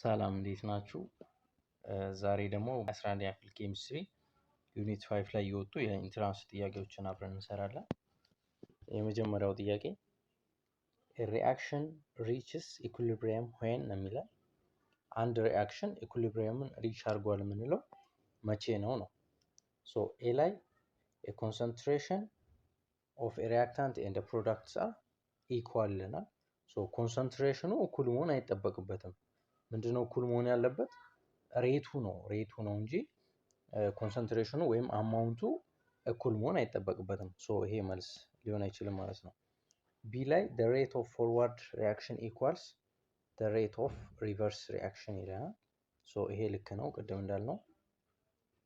ሰላም፣ እንዴት ናችሁ? ዛሬ ደግሞ 11ኛ ክፍል chemistry unit 5 ላይ የወጡ የ entrance ጥያቄዎችን አብረን እንሰራለን። የመጀመሪያው ጥያቄ "Reaction reaches equilibrium when" ነው የሚለን። አንድ reaction equilibrium ን reach አድርጓል የምንለው መቼ ነው ነው። So A ላይ concentration of reactant and products are equal ይለናል። So concentration ኑ እኩል መሆን አይጠበቅበትም። ምንድነው እኩል መሆን ያለበት? Rate ኡ ነው፣ rate ኡ ነው እንጂ concentration ኑ ወይም amount ኡ እኩል መሆን አይጠበቅበትም። So ይሄ መልስ ሊሆን አይችልም ማለት ነው። B ላይ the rate of forward reaction equals the rate of reverse reaction ይለናል። So ይሄ ልክ ነው፣ ቅድም እንዳልነው።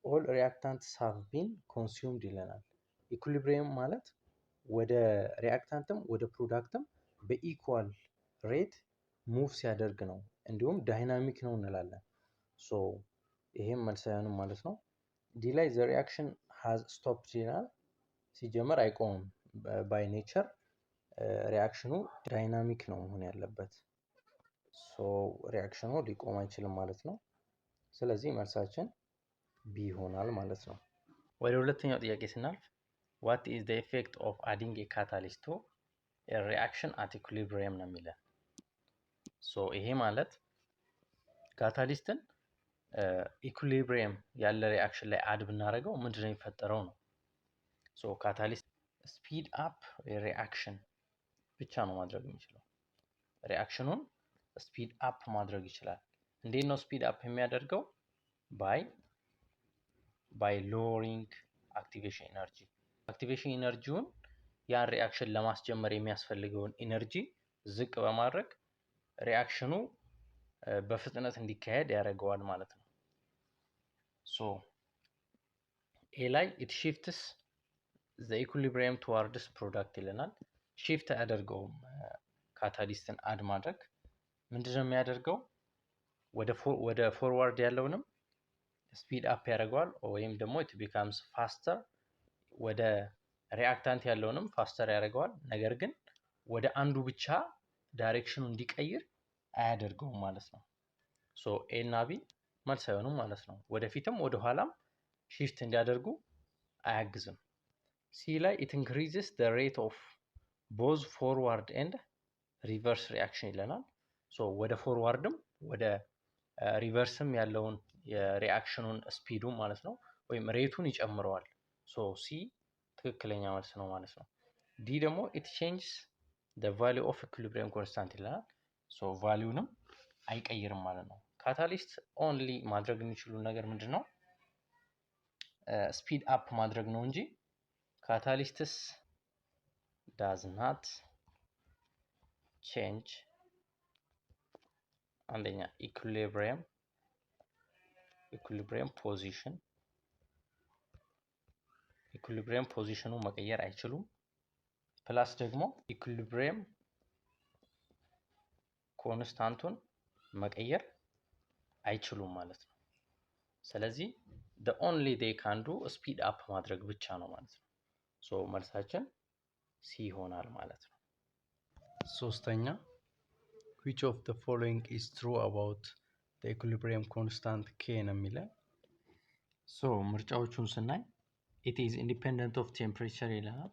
All reactants have been consumed ይለናል። Equilibrium ማለት ወደ reactant ም ወደ product ም በ equal rate move ሲያደርግ ነው። እንዲሁም dynamic ነው እንላለን። So ይሄም መልስ አይሆንም ማለት ነው። D ላይ the reaction has stopped ይላል። ሲጀመር አይቆምም። By nature reaction ኑ dynamic ነው መሆን ያለበት። So reaction ኑ ሊቆም አይችልም ማለት ነው። ስለዚህ መልሳችን B ይሆናል ማለት ነው። ወደ ሁለተኛው ጥያቄ ስናልፍ "What is the effect of adding a catalyst to reaction at equilibrium?" ነው የሚለን። So ይሄ ማለት catalyst ን equilibrium ያለ reaction ላይ add ብናደርገው ምንድነው የሚፈጠረው ነው። So catalyst speed up reaction ብቻ ነው ማድረግ የሚችለው። Reaction ኑን speed up ማድረግ ይችላል። እንዴት ነው speed up የሚያደርገው? By lowering activation energy። Activation energy ውን፣ ያን reaction ለማስጀመር የሚያስፈልገውን energy ዝቅ በማድረግ reaction ኑ በፍጥነት እንዲካሄድ ያደርገዋል ማለት ነው። So A ላይ it shifts the equilibrium towards product ይለናል። Shift አያደርገውም። Catalyst ን add ማድረግ ምንድነው የሚያደርገው? ወደ forward ያለውንም speed up ያደርገዋል ወይም ደግሞ it becomes faster፣ ወደ reactant ያለውንም faster ያደርገዋል። ነገር ግን ወደ አንዱ ብቻ direction ኑ እንዲቀይር አያደርገውም ማለት ነው። So A እና B መልስ አይሆኑም ማለት ነው። ወደፊትም ወደኋላም shift እንዲያደርጉ አያግዝም። C ላይ it increases the rate of both forward and reverse reaction ይለናል። So ወደ forward ም ወደ reverse ም ያለውን የ reaction ኑን speed ኡ ማለት ነው ወይም rate ኡን ይጨምረዋል። So C ትክክለኛ መልስ ነው ማለት ነው። D ደግሞ it changes the value of equilibrium constant ይለናል። So value ንም አይቀይርም ማለት ነው። Catalyst only ማድረግ የሚችሉ ነገር ምንድን ነው? Speed up ማድረግ ነው እንጂ catalysts does not change አንደኛ equilibrium position፣ equilibrium position ኑ መቀየር አይችሉም። Plus ደግሞ equilibrium constant ኡን መቀየር አይችሉም ማለት ነው። ስለዚህ the only they can do speed up ማድረግ ብቻ ነው ማለት ነው። So መልሳችን C ይሆናል ማለት ነው። ሶስተኛ፣ "Which of the following is true about the equilibrium constant K?" ነው የሚለን። So ምርጫዎቹን ስናይ it is independent of temperature ይለናል።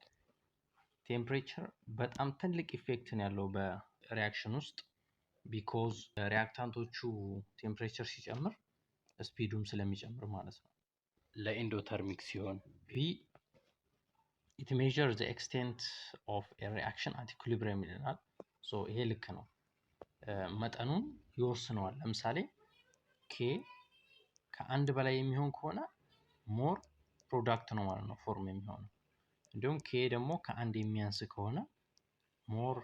Temperature በጣም ትልቅ effect ነው ያለው በ reaction ውስጥ because reactant ኦቹ temperature ሲጨምር speed ኡም ስለሚጨምር ማለት ነው። ለ endothermic ሲሆን። B it measure the extent of reaction at equilibrium ይለናል። So ይሄ ልክ ነው፣ መጠኑን ይወስነዋል። ለምሳሌ K ከአንድ በላይ የሚሆን ከሆነ more product ነው ማለት ነው form የሚሆነው። እንዲሁም K ደግሞ ከአንድ የሚያንስ ከሆነ more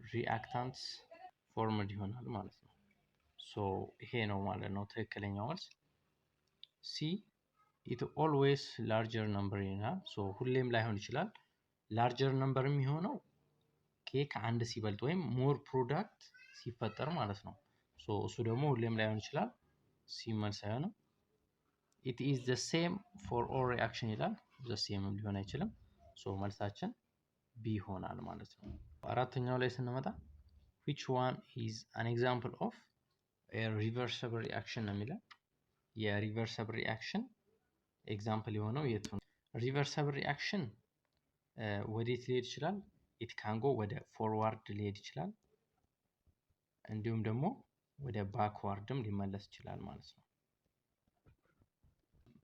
reactants formed ይሆናል ማለት ነው። So ይሄ ነው ማለት ነው ትክክለኛው መልስ። C it always larger number ይላል። So ሁሌም ላይሆን ይችላል። Larger number የሚሆነው K ከአንድ ሲበልጥ ወይም more product ሲፈጠር ማለት ነው። So እሱ ደግሞ ሁሌም ላይሆን ይችላል። C መልስ አይሆንም። It is the same for all reaction ይላል። The same ም ሊሆን አይችልም። So መልሳችን B ይሆናል ማለት ነው። አራተኛው ላይ ስንመጣ "Which one is an example of Reversible reaction ነው የሚለው። የ reversible reaction example የሆነው የቱ ነው? Reversible reaction ወዴት ሊሄድ ይችላል? It can go ወደ forward ሊሄድ ይችላል፣ እንዲሁም ደግሞ ወደ backward ም ሊመለስ ይችላል ማለት ነው።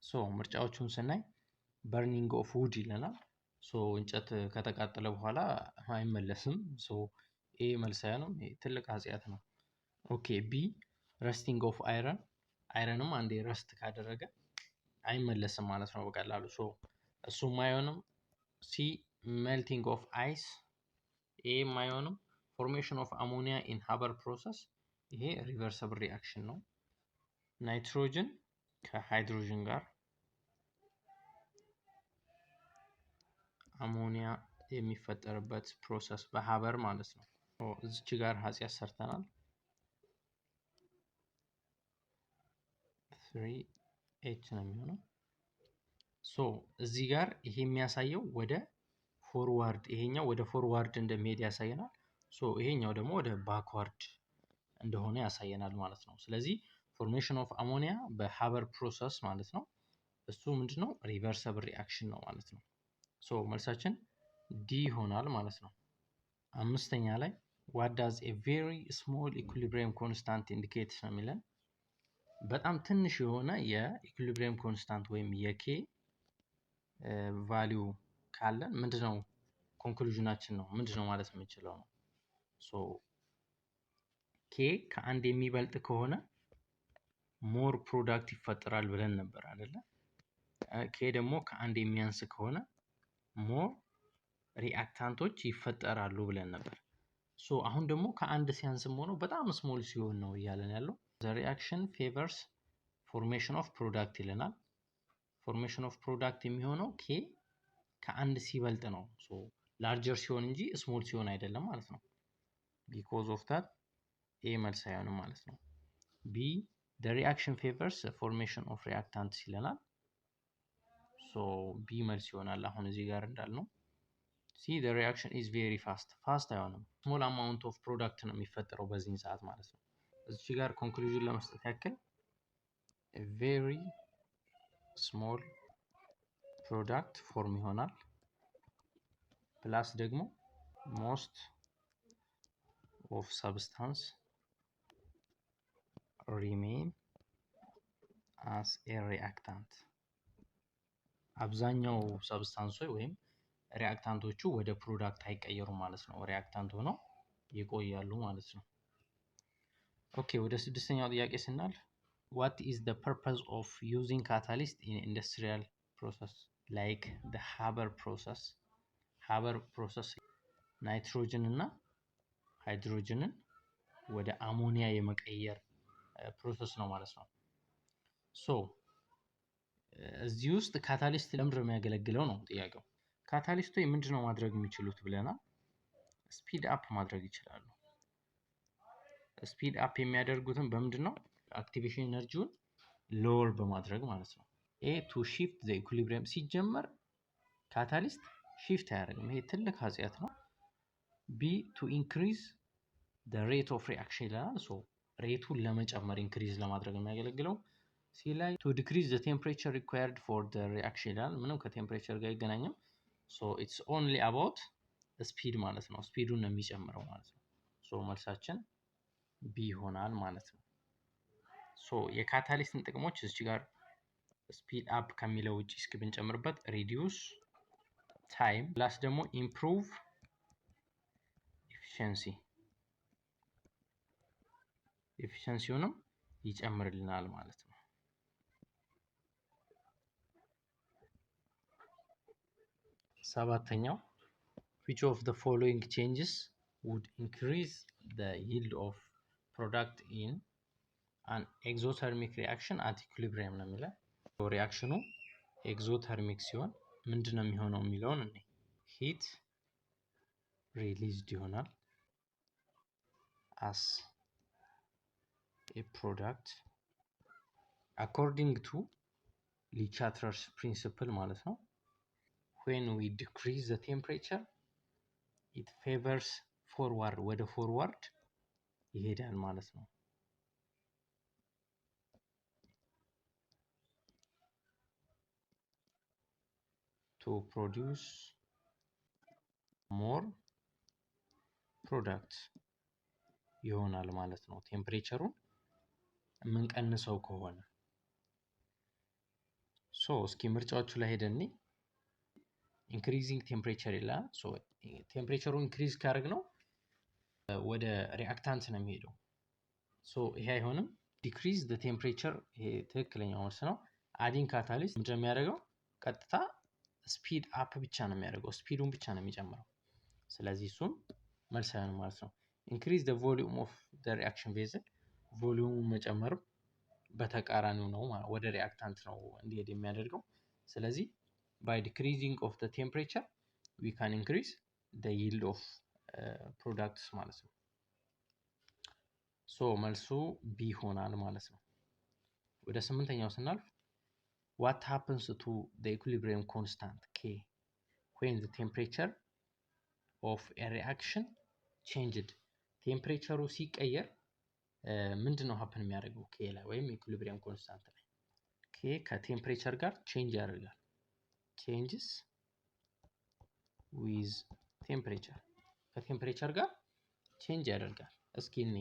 So ምርጫዎቹን ስናይ burning of wood ይለናል። So እንጨት ከተቃጠለ በኋላ አይመለስም። So A መልስ አይሆንም። ትልቅ ኃጢአት ነው። Okay, B, rusting of iron። Iron ም አንዴ rust ካደረገ አይመለስም ማለት ነው በቀላሉ። So እሱም አይሆንም። C, melting of ice፣ ይሄም አይሆንም። Formation of ammonia in Haber process፣ ይሄ reversible reaction ነው። ናይትሮጅን ከሃይድሮጅን ጋር አሞኒያ የሚፈጠርበት process በ Haber ማለት ነው። እዚች ጋር ኃጢአት ሰርተናል። 3 H ነው የሚሆነው። So እዚህ ጋር ይሄ የሚያሳየው ወደ forward፣ ይሄኛው ወደ forward እንደሚሄድ ያሳየናል። So ይሄኛው ደግሞ ወደ backward እንደሆነ ያሳየናል ማለት ነው። ስለዚህ formation of ammonia በ Haber process ማለት ነው። እሱ ምንድነው? Reversible reaction ነው ማለት ነው። So መልሳችን D ይሆናል ማለት ነው። አምስተኛ ላይ "What does a very small equilibrium constant indicate?" ነው የሚለን። በጣም ትንሽ የሆነ የ equilibrium constant ወይም የ K value ካለን ምንድነው conclusion ኣችን ነው፣ ምንድነው ማለት የምንችለው ነው። So K ከአንድ የሚበልጥ ከሆነ more product ይፈጠራል ብለን ነበር አይደለ? K ደግሞ ከአንድ የሚያንስ ከሆነ more reactant ኦች ይፈጠራሉ ብለን ነበር። So አሁን ደግሞ ከአንድ ሲያንስም ሆኖ በጣም small ሲሆን ነው እያለን ያለው። The reaction favors formation of product ይለናል። Formation of product የሚሆነው K ከአንድ ሲበልጥ ነው። So larger ሲሆን እንጂ small ሲሆን አይደለም ማለት ነው። Because of that A መልስ አይሆንም ማለት ነው። B, the reaction favors formation of reactants ይለናል። So B መልስ ይሆናል አሁን እዚህ ጋር እንዳልነው። C, the reaction is very fast። Fast አይሆንም። Small amount of product ነው የሚፈጠረው በዚህን ሰዓት ማለት ነው። እዚህ ጋር conclusion ለመስጠት ያክል very small product form ይሆናል፣ plus ደግሞ most of substance remain as a reactant። አብዛኛው substance ኦች ወይም reactant ኦቹ ወደ product አይቀየሩም ማለት ነው። Reactant ሆነው ይቆያሉ ማለት ነው። Okay, ወደ ስድስተኛው ጥያቄ ስናልፍ "What is the purpose of using catalyst in industrial process like the Haber process?" Haber process ናይትሮጅን እና ሃይድሮጅንን ወደ አሞኒያ የመቀየር process ነው ማለት ነው። So እዚህ ውስጥ catalyst ለምንድን ነው የሚያገለግለው ነው ጥያቄው። Catalyst ኡ ምንድን ነው ማድረግ የሚችሉት ብለናል። Speed up ማድረግ ይችላሉ። Speed up የሚያደርጉትም በምንድን ነው? Activation energy ውን lower በማድረግ ማለት ነው። A, to shift the equilibrium። ሲጀመር catalyst shift አያደርግም። ይሄ ትልቅ ኃጢአት ነው። B, to increase the rate of reaction ይለናል። So rate ኡን ለመጨመር፣ increase ለማድረግ የሚያገለግለው። C ላይ to decrease the temperature required for the reaction ይላል። ምንም ከ temperature ጋር አይገናኝም። So it's only about speed ማለት ነው። Speed ኡን ነው የሚጨምረው ማለት ነው። So መልሳችን B ይሆናል ማለት ነው። So የ catalyst ን ጥቅሞች እዚህ ጋር speed up ከሚለው ውጭ እስኪ ብንጨምርበት reduce time plus ደግሞ improve efficiency፣ efficiency ውንም ይጨምርልናል ማለት ነው። ሰባተኛው "Which of the following changes would increase the yield of product in an exothermic reaction at equilibrium?" ነው የሚለው። Reaction ኑ exothermic ሲሆን ምንድን ነው የሚሆነው የሚለውን እኔ heat released ይሆናል as a product according to Le Chatelier's principle ማለት ነው። When we decrease the temperature, it favors forward፣ ወደ forward ይሄዳል ማለት ነው። to produce more product ይሆናል ማለት ነው። Temperature ኡን የምንቀንሰው ከሆነ። So እስኪ ምርጫዎቹ ላይ ሄደን increasing temperature ይላል። So temperature ኡ increase ካደረግነው ወደ reactant ነው የሚሄደው። So ይሄ አይሆንም። Decrease the temperature፣ ይሄ ትክክለኛው መልስ ነው። Adding catalyst ምንድን ነው የሚያደርገው? ቀጥታ speed up ብቻ ነው የሚያደርገው፣ speed ኡን ብቻ ነው የሚጨምረው። ስለዚህ እሱም መልስ አይሆንም ማለት ነው። Increase the volume of the reaction vessel፣ volume ኡን መጨመርም በተቃራኒው ነው፣ ወደ reactant ነው እንዲሄድ የሚያደርገው። ስለዚህ by decreasing of the temperature, we can increase the yield of products ማለት ነው። So መልሱ B ይሆናል ማለት ነው። ወደ ስምንተኛው ስናልፍ፣ what happens to the equilibrium constant K when the temperature of a reaction changed? Temperature ኡ ሲቀየር ምንድን ነው happen የሚያደርገው K ላይ ወይም equilibrium constant ላይ? K ከ temperature ጋር change ያደርጋል። Changes with temperature፣ ከ temperature ጋር change ያደርጋል። እስኪ እኔ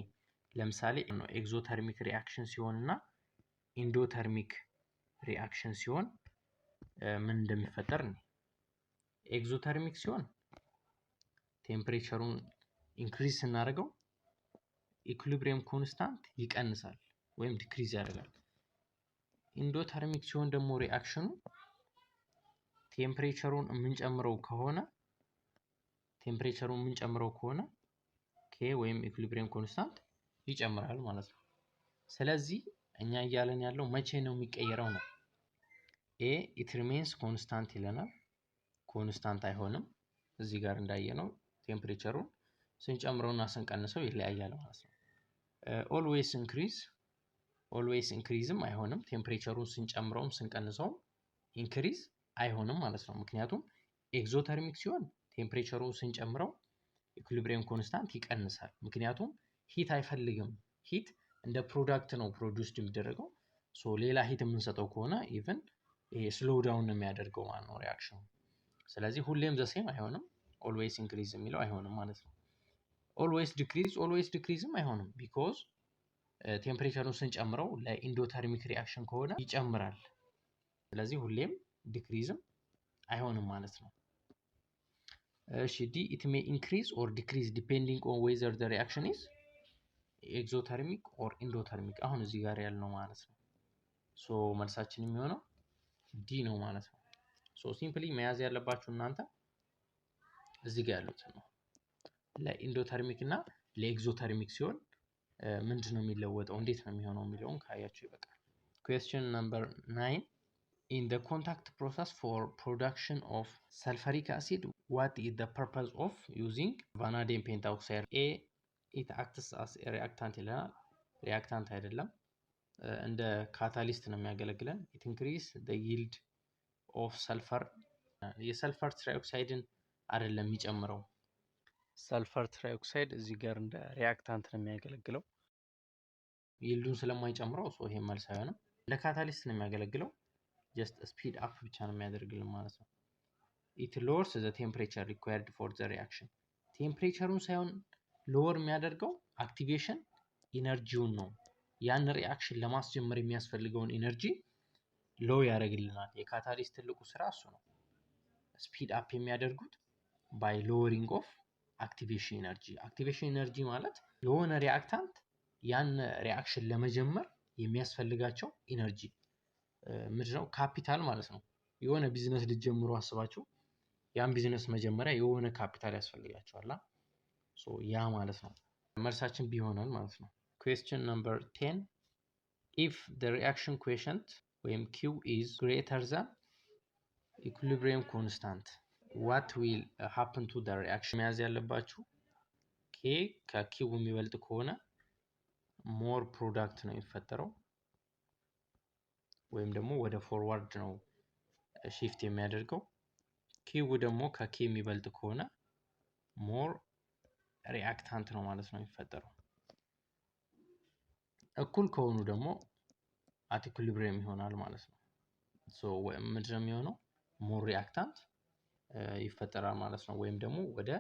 ለምሳሌ exothermic reaction ሲሆን እና endothermic reaction ሲሆን ምን እንደሚፈጠር እኔ። Exothermic ሲሆን temperature ኡን increase ስናደርገው equilibrium constant ይቀንሳል ወይም decrease ያደርጋል። Endothermic ሲሆን ደግሞ reaction ኑ temperature ኡን የምንጨምረው ከሆነ K ወይም equilibrium constant ይጨምራል ማለት ነው። ስለዚህ እኛ እያለን ያለው መቼ ነው የሚቀየረው ነው። A it remains constant ይለናል። Constant አይሆንም። እዚህ ጋር እንዳየነው temperature ኡን ስንጨምረውና ስንቀንሰው ይለያያል ማለት ነው። Always increase፣ always increase ም አይሆንም። Temperature ኡን ስንጨምረውም ስንቀንሰውም increase አይሆንም ማለት ነው። ምክንያቱም exothermic ሲሆን temperature ኡን ስንጨምረው equilibrium constant ይቀንሳል። ምክንያቱም heat አይፈልግም። Heat እንደ product ነው produced የሚደረገው። So ሌላ heat የምንሰጠው ከሆነ even ይሄ slow down ነው የሚያደርገው ማለት ነው reaction ኑ። ስለዚህ ሁሌም the same አይሆንም። Always increase የሚለው አይሆንም ማለት ነው። Always decrease፣ always decrease ም አይሆንም because temperature ኡን ስንጨምረው ለ endothermic reaction ከሆነ ይጨምራል። ስለዚህ ሁሌም decrease ም አይሆንም ማለት ነው። እሺ፣ D it may increase or decrease depending on whether the reaction is exothermic or endothermic፣ አሁን እዚህ ጋር ያልነው ማለት ነው። So መልሳችን የሚሆነው D ነው ማለት ነው። So simply መያዝ ያለባችሁ እናንተ እዚህ ጋር ያሉት ነው። ለ endothermic እና ለ exothermic ሲሆን ምንድን ነው የሚለወጠው፣ እንዴት ነው የሚሆነው የሚለውን ካያችሁ ይበቃል። Question number 9: in the contact process for production of sulfuric acid, what is the purpose of using vanadium pentoxide? A it acts as reactant ይለናል። Reactant አይደለም፣ እንደ catalyst ነው የሚያገለግለን። It increase the yield of sulfur፣ የ sulfur trioxide ን አይደለም የሚጨምረው። Sulfur trioxide እዚህ ጋር እንደ reactant ነው የሚያገለግለው። Yield ኡን ስለማይጨምረው so ይሄ መልስ አይሆንም። እንደ catalyst ነው የሚያገለግለው። Just speed up ብቻ ነው የሚያደርግልን ማለት ነው። It lowers the temperature required for the reaction፣ temperature ኡን ሳይሆን lower የሚያደርገው activation energy ውን ነው። ያን reaction ለማስጀመር የሚያስፈልገውን energy low ያደርግልናል። የ catalyst ትልቁ ስራ እሱ ነው። Speed up የሚያደርጉት by lowering of activation energy። Activation energy ማለት የሆነ reactant ያን reaction ለመጀመር የሚያስፈልጋቸው energy ምንድነው? ካፒታል ማለት ነው። የሆነ ቢዝነስ ልትጀምሩ አስባችሁ ያን ቢዝነስ መጀመሪያ የሆነ ካፒታል ያስፈልጋችኋል። ያ ማለት ነው። መልሳችን B ይሆናል ማለት ነው። Question number 10: if the reaction quotient ወይም Q is greater than equilibrium constant, what will happen to the reaction? መያዝ ያለባችሁ K ከ Q የሚበልጥ ከሆነ more product ነው የሚፈጠረው ወይም ደግሞ ወደ forward ነው shift የሚያደርገው። Q ደግሞ ከ K የሚበልጥ ከሆነ more reactant ነው ማለት ነው የሚፈጠረው። እኩል ከሆኑ ደግሞ at equilibrium ይሆናል ማለት ነው። So ምንድን ነው የሚሆነው? More reactant ይፈጠራል ማለት ነው። ወይም ደግሞ ወደ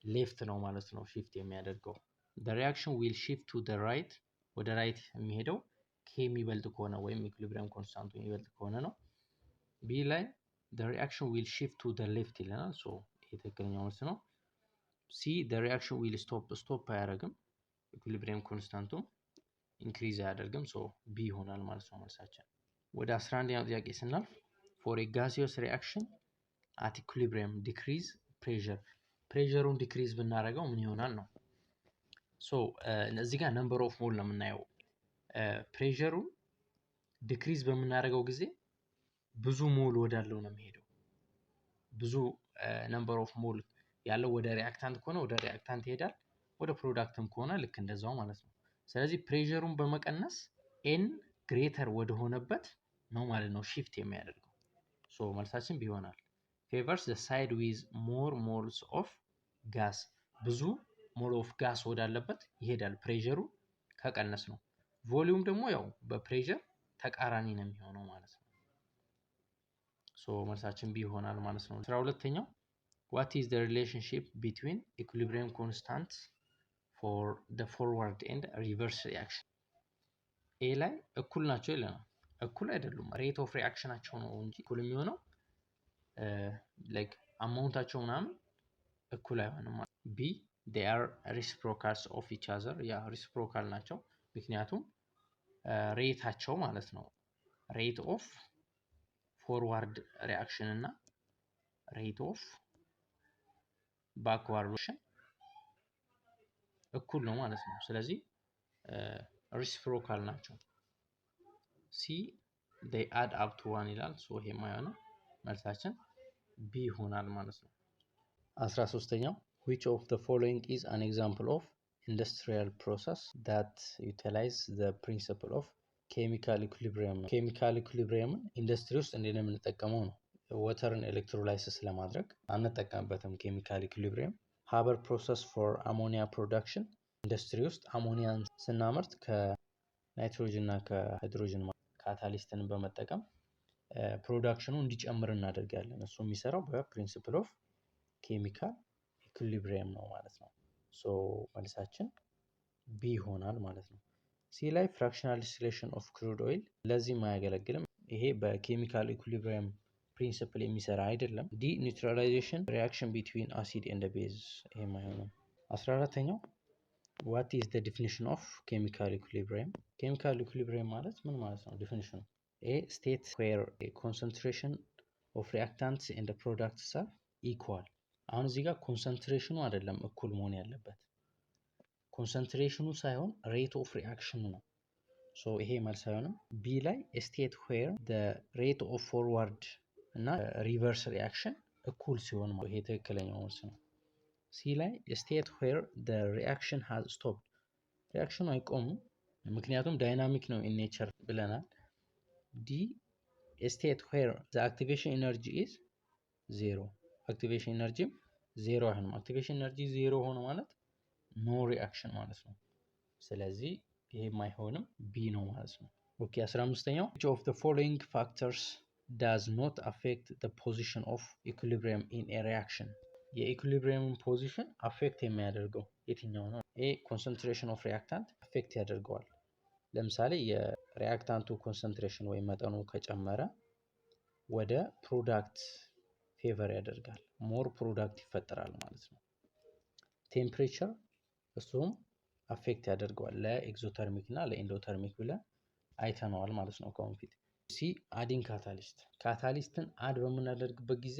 left ነው ማለት ነው shift የሚያደርገው። The reaction will shift to the right፣ ወደ right የሚሄደው K የሚበልጥ ከሆነ ወይም equilibrium constant ኡ የሚበልጥ ከሆነ ነው። B ላይ the reaction will shift to the left ይለናል። So ይሄ ትክክለኛው መልስ ነው። C, the reaction will stop፣ stop አያደርግም፣ equilibrium constant ኡ increase አያደርግም። So B ይሆናል ማለት ነው መልሳችን። ወደ 11ኛው ጥያቄ ስናልፍ፣ for a gaseous reaction at equilibrium, decrease pressure፣ pressure ኡን decrease ብናደርገው ምን ይሆናል ነው። So እዚህ ጋር number of mole ነው የምናየው። Pressure ኡን decrease በምናደርገው ጊዜ ብዙ mole ወዳለው ነው የሚሄደው። ብዙ number of mole ያለው ወደ reactant ከሆነ ወደ reactant ይሄዳል። ወደ product ም ከሆነ ልክ እንደዛው ማለት ነው። ስለዚህ pressure ኡን በመቀነስ n greater ወደሆነበት ነው ማለት ነው shift የሚያደርገው። So መልሳችን B ይሆናል። Favors the side with more moles of gas፣ ብዙ mole of gas ወዳለበት ይሄዳል pressure ኡ ከቀነስነው። Volume ደግሞ ያው በ pressure ተቃራኒ ነው የሚሆነው ማለት ነው። So መልሳችን B ይሆናል ማለት ነው። 12ኛው፣ what is the relationship between equilibrium constant for the forward and reverse reaction? A ላይ እኩል ናቸው ይለናል። እኩል አይደሉም። Rate of reaction ኣቸው ነው እንጂ እኩል የሚሆነው like amount ኣቸው ምናምን እኩል አይሆንም። B, they are reciprocals of each other፣ yeah, reciprocal ናቸው። ምክንያቱም rate ኣቸው ማለት ነው፣ rate of forward reaction እና rate of backward reaction እኩል ነው ማለት ነው። ስለዚህ reciprocal ናቸው። C, they add up to one ይላል። So ይሄ የማይሆነው መልሳችን B ይሆናል ማለት ነው። 13ኛው፣ which of the following is an example of industrial process that utilize the principle of chemical equilibrium? Chemical equilibrium ን ኢንዱስትሪ ውስጥ እንዴት ነው የምንጠቀመው ነው። Water ን electrolysis ለማድረግ አንጠቀምበትም chemical equilibrium። Haber process for ammonia production፣ ኢንዱስትሪ ውስጥ አሞኒያን ስናመርት ከናይትሮጅን እና ከሃይድሮጅን catalyst ን በመጠቀም production ኑ እንዲጨምር እናደርጋለን። እሱ የሚሰራው በ principle of chemical equilibrium ነው ማለት ነው። So መልሳችን B ይሆናል ማለት ነው። C ላይ fractional distillation of crude oil ለዚህም አያገለግልም። ይሄ በ chemical equilibrium principle የሚሰራ አይደለም። D, neutralization reaction between acid and base፣ ይሄም አይሆንም። 14ኛው፣ what is the definition of chemical equilibrium? Chemical equilibrium ማለት ምን ማለት ነው? Definition ኑ A, state where concentration of reactants and products are equal። አሁን እዚህ ጋር concentration ኑ አይደለም እኩል መሆን ያለበት፣ concentration ኑ ሳይሆን rate of reaction ኑ ነው። So ይሄ መልስ አይሆንም። B ላይ state where rate of forward እና reverse reaction እኩል ሲሆን፣ ይሄ ትክክለኛው መልስ ነው። C ላይ state where reaction has stopped፣ reaction ኑ አይቆምም፣ ምክንያቱም dynamic ነው in nature ብለናል። D, state where the activation energy is zero፣ activation energy ም ዜሮ አይሆንም። Activation energy zero ሆነ ማለት no reaction ማለት ነው። ስለዚህ ይሄም አይሆንም፣ B ነው ማለት ነው። Okay, 15ኛው፣ which of the following factors does not affect the position of equilibrium in a reaction? የ equilibrium position affect የሚያደርገው የትኛው ነው? A, concentration of reactant affect ያደርገዋል። ለምሳሌ የ reactant ኡ concentration ወይም መጠኑ ከጨመረ ወደ product favor ያደርጋል። More product ይፈጠራል ማለት ነው። Temperature እሱም affect ያደርገዋል። ለ exothermic እና ለ endothermic ብለን አይተነዋል ማለት ነው ከአሁን በፊት። C, adding catalyst፣ catalyst ን add በምናደርግበት ጊዜ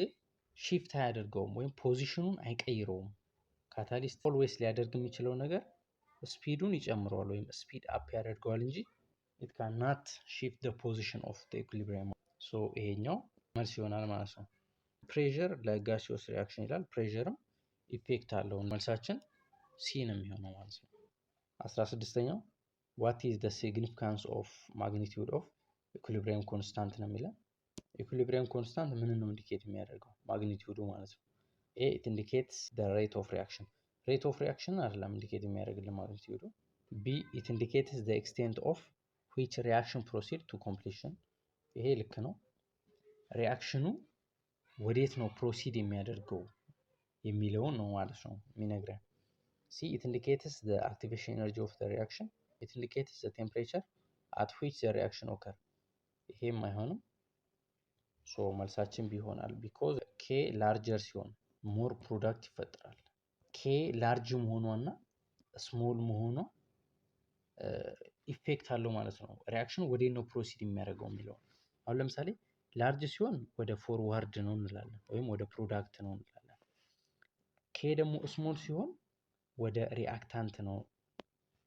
shift አያደርገውም ወይም position ኑን አይቀይረውም። Catalyst always ሊያደርግ የሚችለው ነገር speed ኡን ይጨምረዋል ወይም speed up ያደርገዋል እንጂ ኢት ካን ናት shift the position of the equilibrium። So ይሄኛው መልስ ይሆናል ማለት ነው። Pressure ለ gaseous reaction ይላል። Pressure ም effect አለው። መልሳችን C ነው የሚሆነው ማለት ነው። 16ኛው፣ what is the significance of magnitude of equilibrium constant ነው የሚለን። Equilibrium constant ምን ነው indicate የሚያደርገው? Magnitude ኡ ማለት ነው። A, it indicates the rate of reaction፣ rate of reaction አይደለም indicate የሚያደርግልን magnitude ኡ። B, it indicates the extent of which reaction proceed to completion፣ ይሄ ልክ ነው። Reaction ኑ ወዴት ነው proceed የሚያደርገው የሚለውን ነው ማለት ነው የሚነግረን። C, it indicates the activation energy of the reaction. It indicates the temperature at which the reaction occur። ይሄም አይሆንም። So መልሳችን B ይሆናል። Because K larger ሲሆን more product ይፈጠራል። K large መሆኗና small መሆኗ effect አለው ማለት ነው። Reaction ኑ ወዴት ነው proceed የሚያደርገው የሚለው። አሁን ለምሳሌ large ሲሆን ወደ forward ነው እንላለን፣ ወይም ወደ product ነው እንላለን። K ደግሞ small ሲሆን ወደ reactant ነው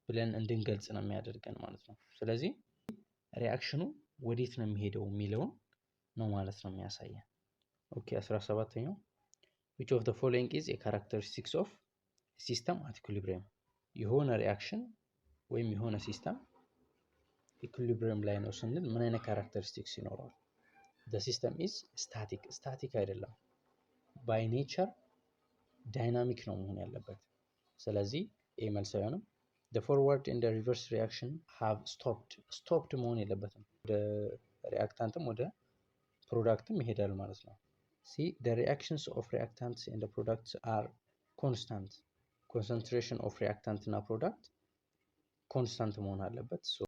ብለን እንድንገልጽ ነው የሚያደርገን ማለት ነው። ስለዚህ reaction ኑ ወዴት ነው የሚሄደው የሚለውን ነው ማለት ነው የሚያሳየን። Okay, 17ኛው፣ which of the following is a characteristics of system at equilibrium? የሆነ reaction ወይም የሆነ system equilibrium ላይ ነው ስንል ምን አይነት characteristics ይኖረዋል? The system is static። Static አይደለም፣ by nature dynamic ነው መሆን ያለበት። ስለዚህ A መልስ አይሆንም። The forward and the reverse reaction have stopped። Stopped መሆን የለበትም። ወደ reactant ም ወደ product ም ይሄዳል ማለት ነው። C, the reactions of reactants and the products are constant. Concentration of reactant እና product constant መሆን አለበት። So